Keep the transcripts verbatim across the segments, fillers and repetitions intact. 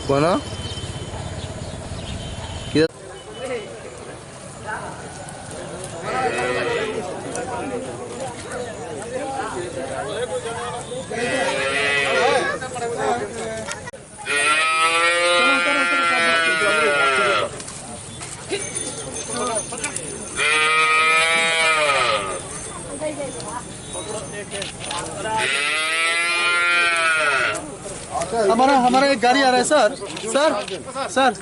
Bueno. हमारा, हमारा एक गाड़ी आ रहा है sir. Sir, sir.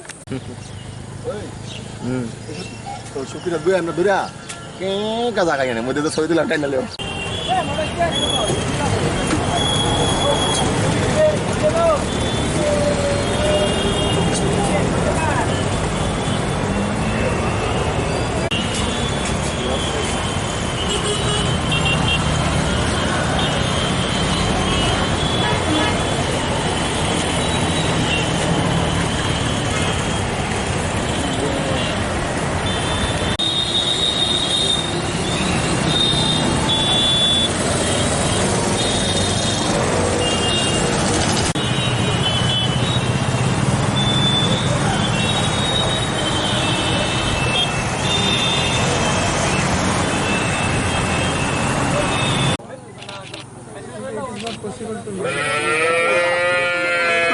Sukira gue ando dura. Ke kaza kaya ne, mode to soi dilam kain leo. तो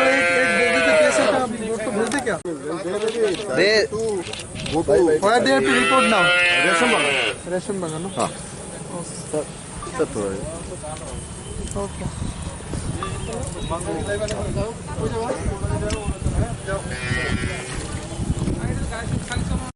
एक, एक दे दीजिए, कैसे का आप वोट तो भेज दे क्या? दे। Where they have to report now? Ration बागा। रेशन बागा ना? हाँ। सर, सर, थोड़ा। ओके।